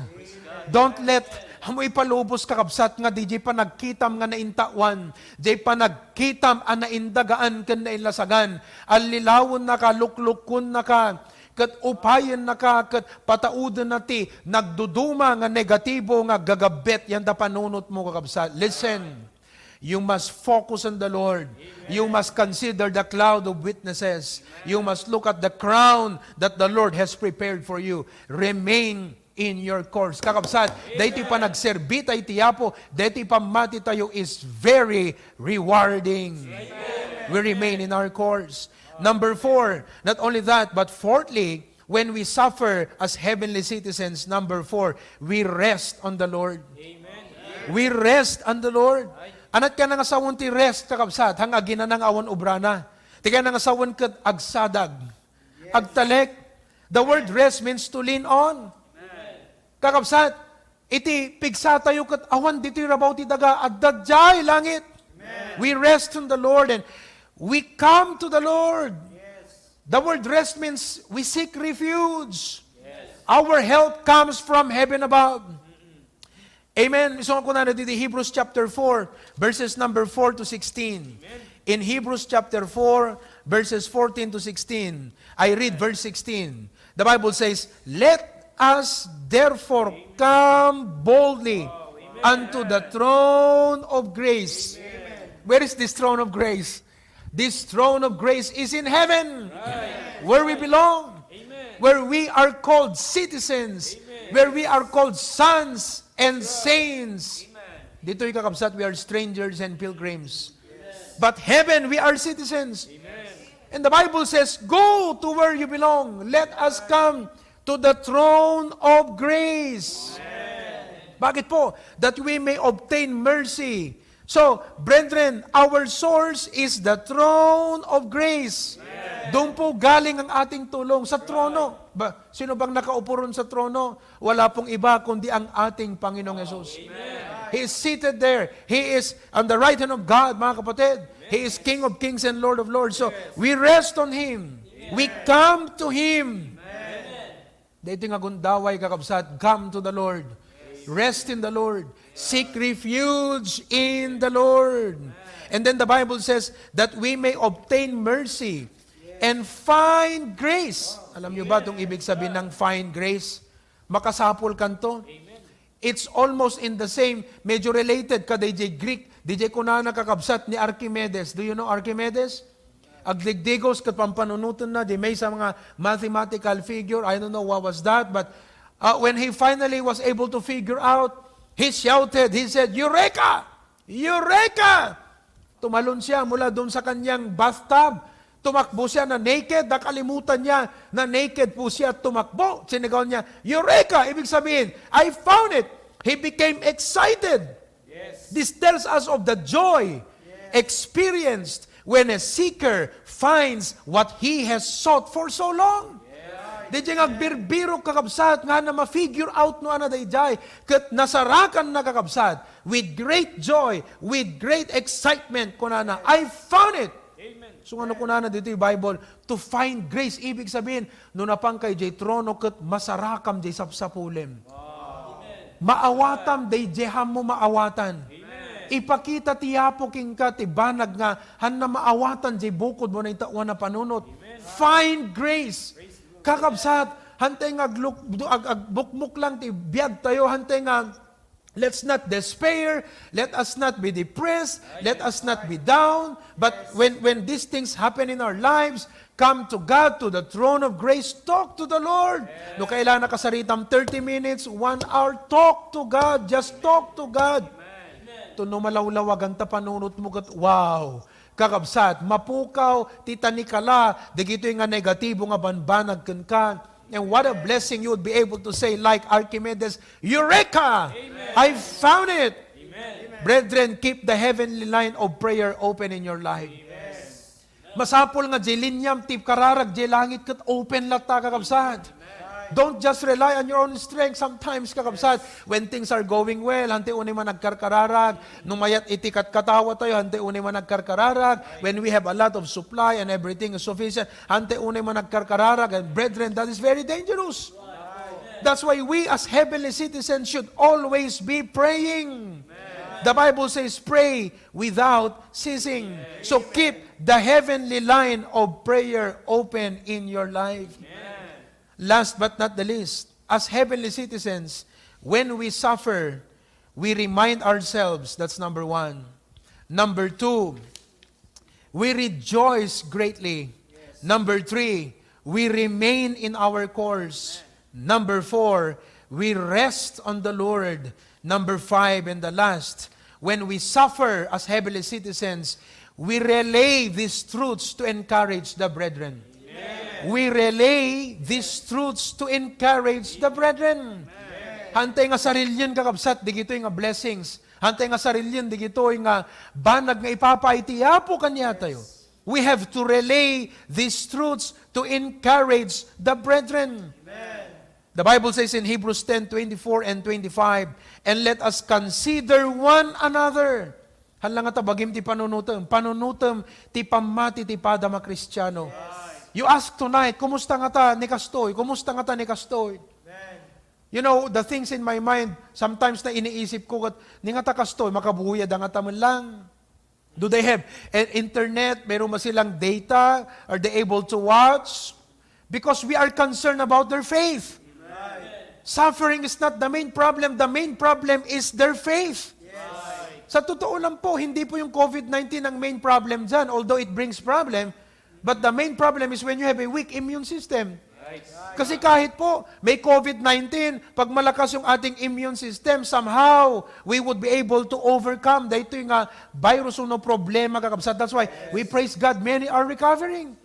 Don't let, amo ipalubos, kakabsat, nga di jay panagkitam nga naintawan, jay panagkitam a naindagaan ken nailasagan. Allilawennaka, luklukkonnaka, ket upayennaka, ket pataudenna ti nagduduma nga negatibo nga gagabbet yanta panunotmo, kakabsat. Listen. You must focus on the Lord. You must consider the cloud of witnesses. You must look at the crown that the Lord has prepared for you. Remain in your course. Kakabsat, daytoy panagserbi tayo iti Apo, daytoy pammati tayo is very rewarding. We remain in our course. Number four, not only that, but fourthly, when we suffer as heavenly citizens, number four, we rest on the Lord. We rest on the Lord. Anat ka nga sawen ti rest, kakabsat, hang aginana nga awan obrana. Ti ka nga sawen ket agsadag. Agtalek. The word rest means to lean on. Kakabsat, iti pigsatayo ket awan ditoy rabaw ti daga, adda jay langit. We rest on the Lord and we come to the Lord. The word rest means we seek refuge. Our help comes from heaven above. Amen. Isu nga kunana ditoy Hebrews chapter four, verses number four to sixteen. In Hebrews chapter four, verses fourteen to sixteen, I read verse sixteen. The Bible says, "Let us therefore come boldly unto the throne of grace." Where is this throne of grace? This throne of grace is in heaven, where we belong, where we are called citizens, where we are called sons and saints. Ditoy, kakabsat, we are strangers and pilgrims. But heaven, we are citizens. And the Bible says, "Go to where you belong. Let us come to the throne of grace." Bakit po? That we may obtain mercy So, brethren, our source is the throne of grace. Doon po galing ang ating tulong sa trono. Ba, sino bang nakaupo ron sa trono? Wala pong iba kundi ang ating Panginoong Jesus. He is seated there. He is on the right hand of God, mga kapatid. He is King of kings and Lord of lords. So, we rest on Him. We come to Him. Daytoy nga gundaway, kakabsat, come to the Lord. Rest in the Lord. Seek refuge in the Lord. And then the Bible says that we may obtain mercy and find grace. Alam niyo ba itong ibig sabihin ng find grace? Makasapul kanto. It's almost in the same, medyo related ka D J Greek, D J kunana, kakabsat, ni Archimedes. Do you know Archimedes? Agdigdigos ket pampanunotenna, di maysa nga mathematical figure, I don't know what was that, but, uh, when he finally was able to figure out, he shouted, he said, "Eureka! Eureka!" Tumalon siya mula doon sa kanyang bathtub. Tumakbo siya na naked, nakalimutan niya na naked po siya at tumakbo. Sinigaw niya, "Eureka!" Ibig sabihin, "I found it." He became excited. This tells us of the joy experienced when a seeker finds what he has sought for so long. Di nga agbirbirok, kakabsat, nga na ma-figure out no ania daydiay, ket nasarakanna, kakabsat, with great joy, with great excitement, kunana, "I found it." So, nga no kunana ditoy Bible, to find grace, ibig sabihin, no napanka idiay trono ket masarakam diay sapsapulem. Maawatam daydiay haanmo maawatan. Ipakita ti Apo kenka ti banag nga haanna maawatan diay bukodmo nga intauna a panunot. Find grace. Kakabsat, haantay nga agluk-, ag-, agbukmuklang ti biagtayo, haantay nga, let's not despair, let us not be depressed, let us not be down. But when, when these things happen in our lives, come to God, to the throne of grace, talk to the Lord. No kailangan nakasaritam thirty minutes, one hour, talk to God. Just talk to God. Tapno malawlawaganta panunotmo ket, wow, kakabsat, mapukaw ti tanikala dagitoy nga negatibo nga banbanag kenka. And what a blessing you would be able to say, like Archimedes, "Eureka! I found it!" Brethren, keep the heavenly line of prayer open in your life. Masapul nga diay liniam ti kararag diay langit ket open latta, kakabsat. Don't just rely on your own strength sometimes, kakabsat. When things are going well, haantay unay man agkarkararag. No mayat iti katkatawa tayo, haantay unay man agkarkararag. When we have a lot of supply and everything is sufficient, haantay unay man agkarkararag. And brethren, that is very dangerous. That's why we as heavenly citizens should always be praying. The Bible says, "Pray without ceasing." So keep the heavenly line of prayer open in your life. Last but not the least, as heavenly citizens, when we suffer, we remind ourselves, that's number one. Number two, we rejoice greatly. Number three, we remain in our course. Number four, we rest on the Lord. Number five and the last, when we suffer as heavenly citizens, we relay these truths to encourage the brethren. We relay these truths to encourage the brethren. Haantay nga sarilien, kakabsat, dagitoy nga blessings. Haantay nga sarilien dagitoy nga banag nga ipapaay ti Apo kaniatayo. We have to relay these truths to encourage the brethren. The Bible says in Hebrews ten twenty-four and twenty-five, "And let us consider one another." Haan la ngata bagim ti panunotem. Panunotem ti pammati ti padam a Kristiano. You ask tonight, "Kumusta ngata ni kastoy? Kumusta ngata ni kastoy?" You know, the things in my mind, sometimes na iniisip ko, kat, "Ni ngata kastoy, makabuyad ngata man lang? Do they have an internet? Meron ba silang data? Are they able to watch?" Because we are concerned about their faith. Suffering is not the main problem. The main problem is their faith. Sa totoo lang po, hindi po yung covid nineteen ang main problem dyan, although it brings problem. But the main problem is when you have a weak immune system. Kasi kahit po may covid nineteen, pag malakas yung ating immune system, somehow we would be able to overcome daytoy nga virus wenno problema, kakabsat. That's why we praise God, many are recovering.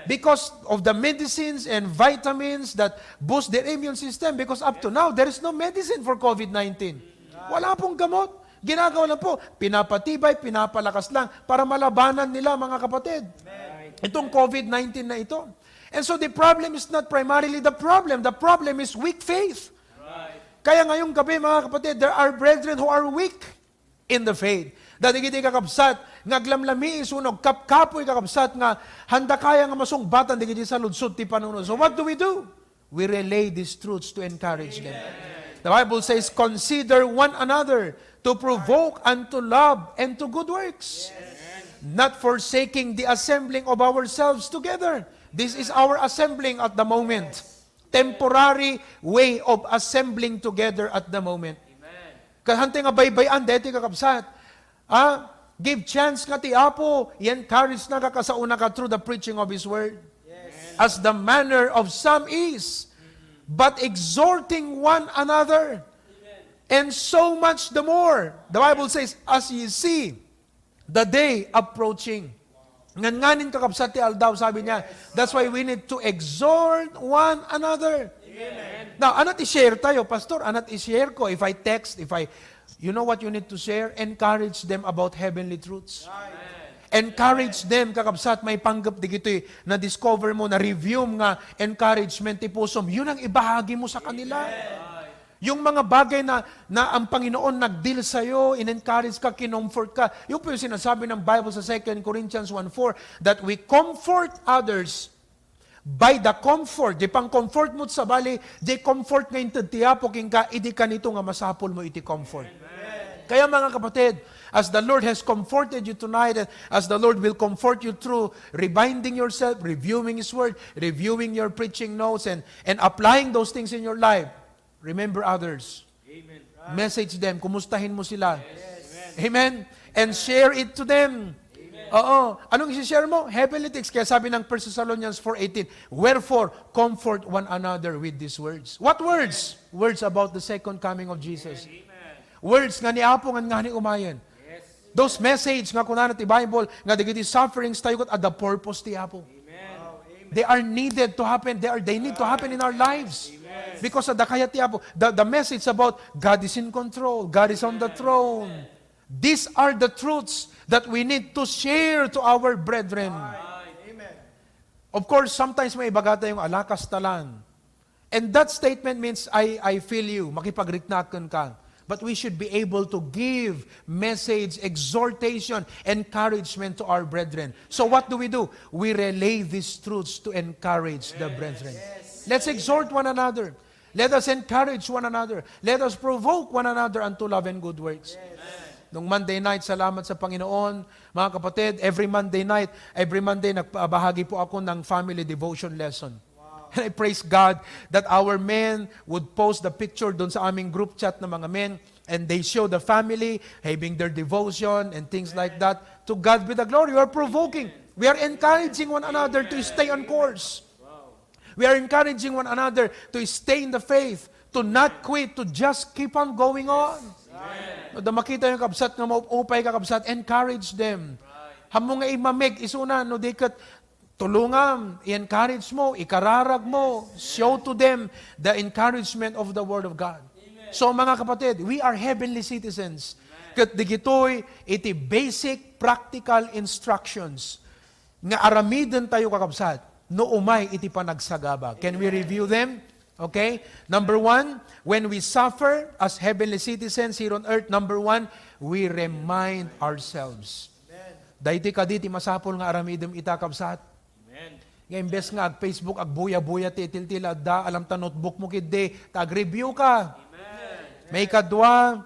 Because of the medicines and vitamins that boost their immune system, because up to now, there is no medicine for covid nineteen. Wala pong gamot. Ginagawa lang po, pinapatibay, pinapalakas lang para malabanan nila, mga kapatid. Itong covid nineteen na ito. And so the problem is not primarily the problem. The problem is weak faith. Kaya ngayong gabi, mga kapatid, there are brethren who are weak in the faith. Dagiti kakabsat, nga aglamlami isu no agkapkapoy kakabsat nga handa kaya nga masungbatan dagiti saludsod ti panunot. So what do we do? We relay these truths to encourage them. The Bible says, "Consider one another to provoke unto love and to good works, not forsaking the assembling of ourselves together." This is our assembling at the moment. Temporary way of assembling together at the moment. Kahantay nga baybay-an deti, kakabsat. Ah, give chance nga ti Apo, i-encourage na ka kasauna ka through the preaching of His Word. As the manner of some is, but exhorting one another. And so much the more. The Bible says, "As ye see the day approaching." Ngan nganin, kakabsat, ti aldaw, sabi niya. That's why we need to exhort one another. Now, ano ti share tayo, Pastor? Ano ti share ko? If I text, if I, you know what you need to share? Encourage them about heavenly truths. Encourage them, kakabsat, maipanggep digitoy na-discover mo, na-review mo nga encouragement ti pusom. Yun ang ibahagi mo sa kanila. Yung mga bagay na, na ang Panginoon nag-deal sa'yo, in-encourage ka, kinomfort ka. Yun po yung sinasabi ng Bible sa Second Corinthians one four, that we comfort others by the comfort. Di pang-comfort mo, sabali, di comfort nga inted ti Apo kenka, idi kanito nga masapul mo iti comfort. Kaya, mga kapatid, as the Lord has comforted you tonight, and as the Lord will comfort you through reminding yourself, reviewing His Word, reviewing your preaching notes, and, and applying those things in your life, remember others. Message them. Kumustahin mo sila. Amen. And share it to them. Oo. Anong isi-share mo? Heavenly things. Kaya sabi ng First Thessalonians four eighteen, "Wherefore, comfort one another with these words." What words? Words about the second coming of Jesus. Words nga ni Apo, nga, nga ni umayen. Those message nga kunana ti Bible, nga dagiti sufferings tayo ket adda purpose ti Apo. They are needed to happen. They are, they need to happen in our lives. Because of the kayat ti Apo. The, the message about God is in control. God is on the throne. These are the truths that we need to share to our brethren. Of course, sometimes may ibaga tayong alakas talan. And that statement means, "I, I feel you, makipagriknaken ka." But we should be able to give message, exhortation, encouragement to our brethren. So what do we do? We relay these truths to encourage the brethren. Let's exhort one another. Let us encourage one another. Let us provoke one another unto love and good works. Nung Monday night, salamat sa Panginoon, mga kapatid, every Monday night, every Monday, nagbahagi po ako ng family devotion lesson. And I praise God that our men would post the picture doon sa aming group chat ng mga men, and they show the family having their devotion and things like that. To God be the glory. We are provoking. We are encouraging one another to stay on course. We are encouraging one another to stay in the faith, to not quit, to just keep on going on. No, da makita yung kabsat nga maupay ka kabsat, encourage them. Hammo nga imameg, isuna, no, di ket tulungam, i-encourage mo, ikararag mo, show to them the encouragement of the Word of God. So, mga kapatid, we are heavenly citizens. Ket digitoy iti basic practical instructions nga aramiden tayo, kakabsat, no umay iti panagsagaba. Can we review them? Okay? Number one, when we suffer as heavenly citizens here on earth, number one, we remind ourselves. Daytoy kadi ti masapul nga aramidem ita, kabsat. Nga imbes nga ag-Facebook, agbuya-buya ti tiltila, adda, alam ta notebook mo ketdi, ta ag-review ka. Maikadua,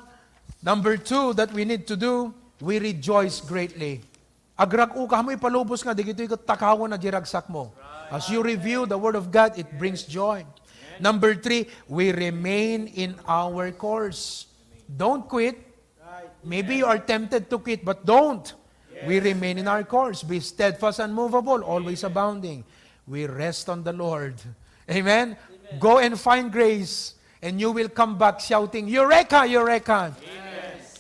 number two that we need to do, we rejoice greatly. Agrag-o ka, mo ipalubos nga, digitoy ket takawen a di ragsak mo. As you review the Word of God, it brings joy. Number three, we remain in our course. Don't quit. Maybe you are tempted to quit, but don't. We remain in our course. Be steadfast, unmovable, always abounding. We rest on the Lord. Amen? Go and find grace, and you will come back shouting, "Eureka! Eureka!"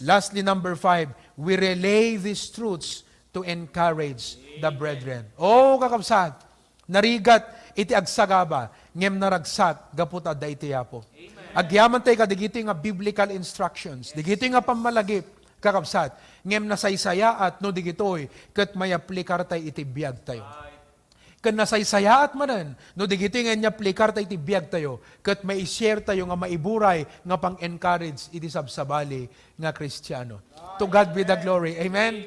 Lastly, number five, we relay these truths to encourage the brethren. Oh, kakabsat, narigat iti agsagaba, ngem naragsak gapu ta adda iti Apo. Agyaman tayo kadigitoy nga biblical instructions, digitoy nga pammalagip, Kakabsat, ngem nasaysayaat no digitoy ket mayaplikartay iti biagtayo. Ken nasaysayaat manen no digitoy nga inyaplikartay iti biagtayo ket mai-share tayo nga maiburay nga pang-encourage iti sabsabali nga Kristiano. To God be the glory. Amen?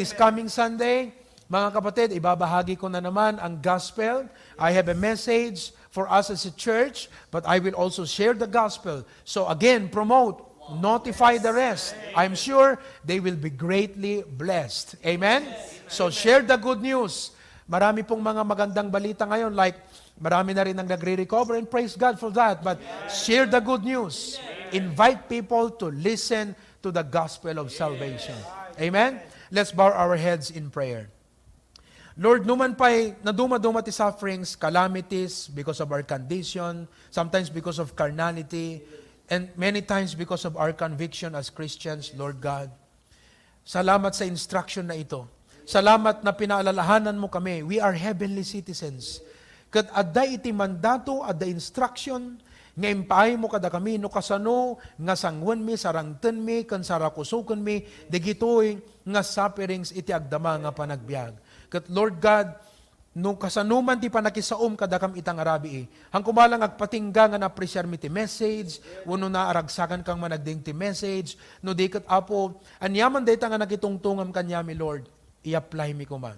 This coming Sunday, mga kapatid, ibabahagi ko na naman ang gospel. I have a message for us as a church, but I will also share the gospel. So again, promote, notify the rest. I'm sure they will be greatly blessed. Amen? So share the good news. Marami pong mga magandang balita ngayon, like marami na rin ang nagre-recover, and praise God for that. But share the good news. Invite people to listen to the gospel of salvation. Amen? Let's bow our heads in prayer. Lord, numan pay naduma-duma ti sufferings, calamities, because of our condition, sometimes because of carnality, and many times because of our conviction as Christians, Lord God. Salamat sa instruction na ito. Salamat na pinaalalahanan mo kami. We are heavenly citizens. Ket adda iti mandato, adda instruction nga impaaymo kadakami no kasano nga sanguenmi, sarangtenmi, ken sarakusokenmi dagitoy nga sufferings iti agdama nga panagbiag. Ket Lord God, no kasano man ti panakisaom kadakam ita nga rabii, han koma lang agpatingga nga naapresiarmi ti message, wenno naaragsakankang managding ti message, no di ket, Apo, aniaman dayta nga nakitungtongam kaniami, Lord, i-applymi koma.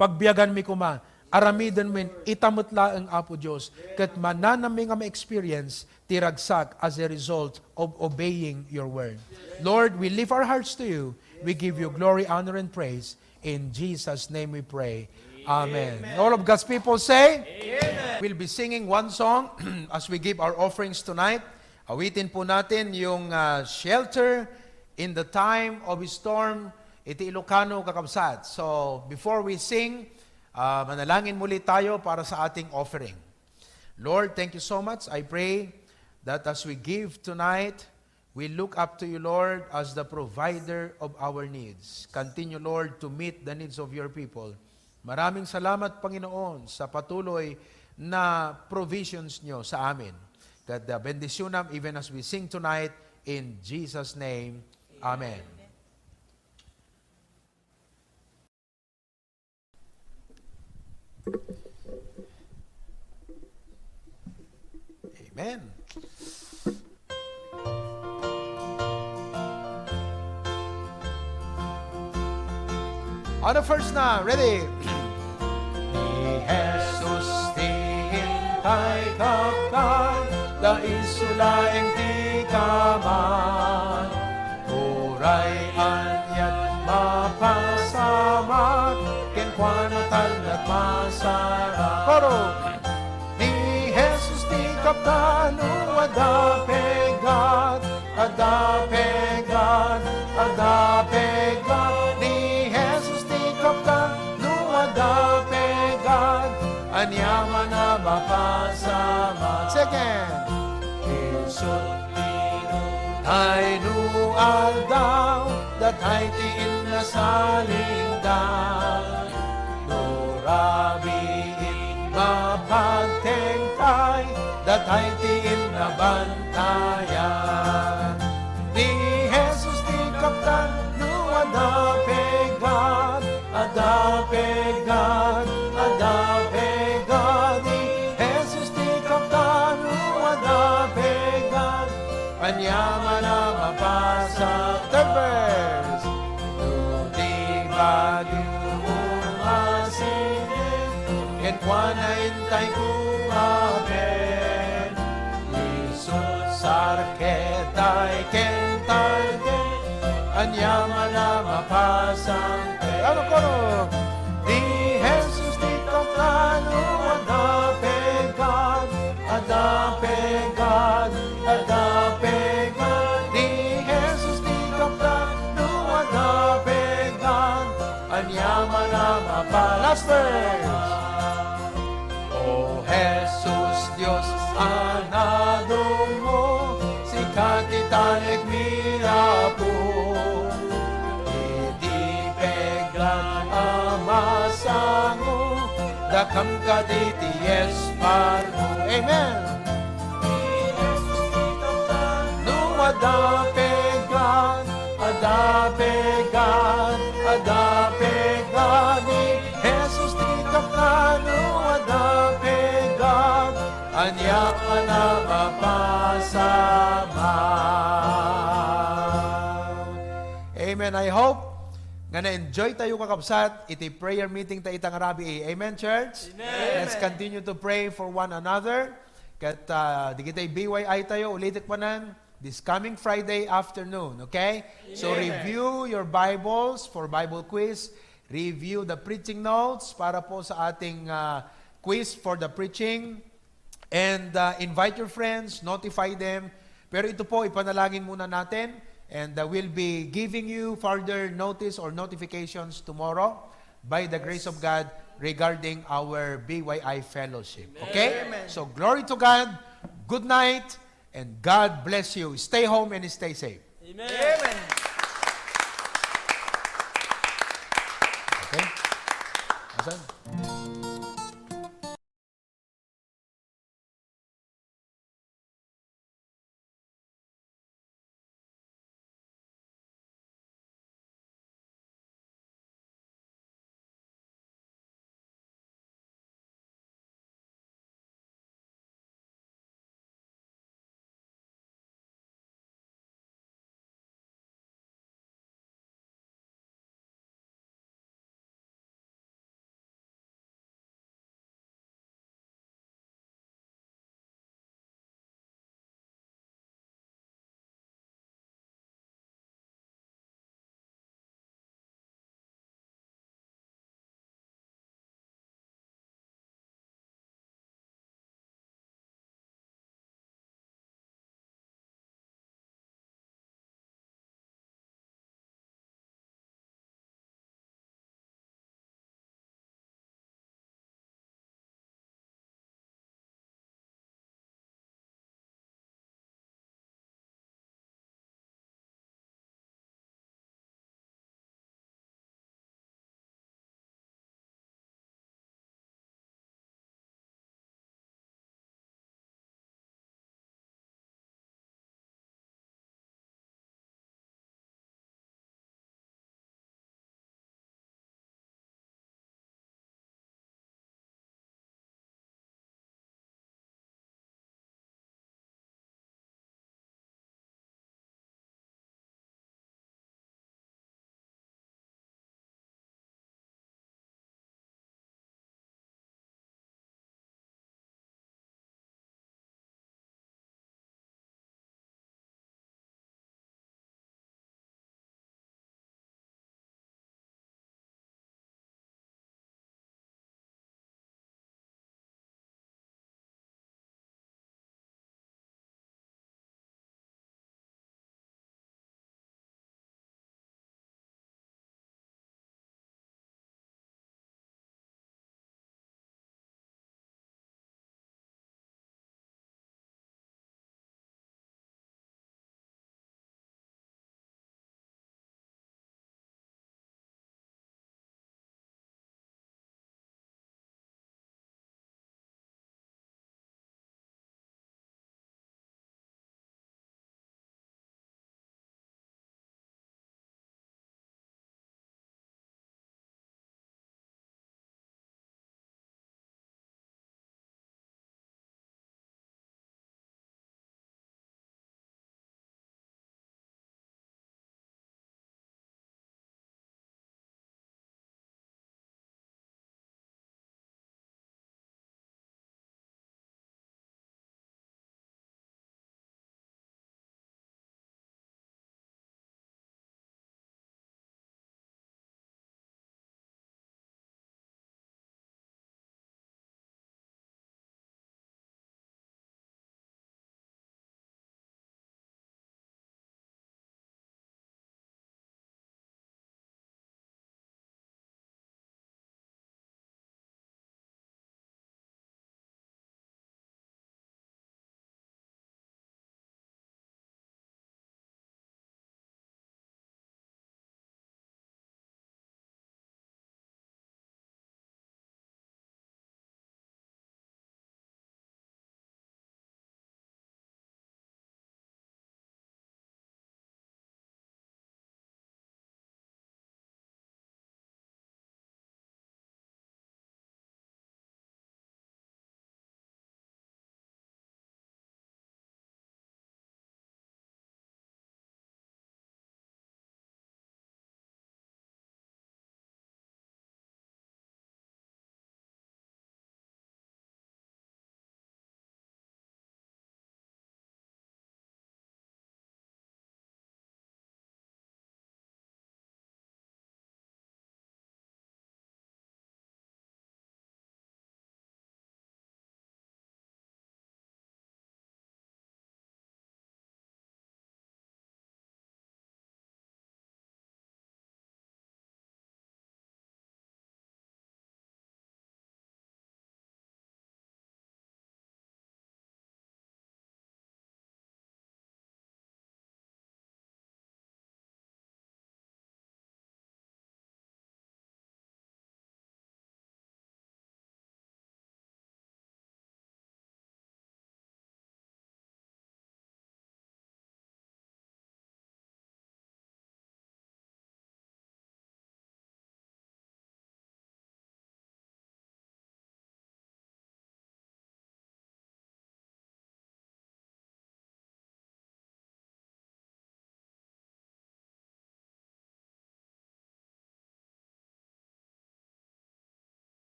Pagbiaganmi koma, aramidenmin, ita met laeng, Apo Dios, ket mananammi nga ma-experience ti ragsak as a result of obeying your word. Lord, we lift our hearts to you. We give you glory, honor, and praise. In Jesus' name we pray. Amen. Amen. All of God's people say, Amen. We'll be singing one song as we give our offerings tonight. Awitin po natin yung, ah, Shelter in the Time of Storm, iti Ilocano, kakabsat. So, before we sing, ah, manalangin muli tayo para sa ating offering. Lord, thank you so much. I pray that as we give tonight, we look up to you, Lord, as the provider of our needs. Continue, Lord, to meet the needs of your people. Maraming salamat, Panginoon, sa patuloy na provisions nyo sa amin. Ket, uh, bendisyonam even as we sing tonight, in Jesus' name, amen. Amen. On the first na, ready? Ni Jesus ti intay, Kaptan, da isu laeng ti kaman. Uray aniat mapasamak, kenkuana talna masarap. Koro! Ni Jesus ti Kaptan, no adda peggad, adda peggad, adda peggad. Ni Jesus ti Kaptan, no adda peggad, ania man a mapasamak. Second. Isut Tay no aldaw, datay ti innasalingdan. No rabii mapagtengtay, datay ti innabantayan. Ni Jesus ti Kaptan, no adda peggad, adda peggad, adda peggad. Ni Jesus ti Kaptan, no adda peggad, ania man a mapasa. Third verse. No ti bagyo umasinen, kenkuana intay kumaben. Isut sarketay ken talgen, ania man a mapasang. Ano kono? Ni Jesus ti Kaptan, no adda peggad, adda peggad, adda peggad. Ni Jesus ti Kaptan, no adda peggad, ania man a mapa-. Last verse. O Jesus, Dios a nadummo, sika ti talekmi, Apo. Iti peggad a masango, dakam kadi ti espalmo. Amen. No adda peggad, adda Agape God, agape God, ni Jesus ti kaplano, agape God, ania a mapasamak. Amen. I hope nga na-enjoy tayo, kakabsat, iti prayer meeting ta ita nga rabii. Amen, church? Amen. Let's continue to pray for one another. Ket, ah, dagiti B Y I tayo, ulitek manen, this coming Friday afternoon, okay? So, amen, review your Bibles for Bible quiz. Review the preaching notes para po sa ating, ah, quiz for the preaching. And, ah, invite your friends, notify them. Pero ito po, ipanalangin muna natin. And, ah, we'll be giving you further notice or notifications tomorrow by the grace of God regarding our B Y I fellowship. Okay? Amen. So, glory to God. Good night. And God bless you. Stay home and stay safe. Amen. Amen. Okay? Asan?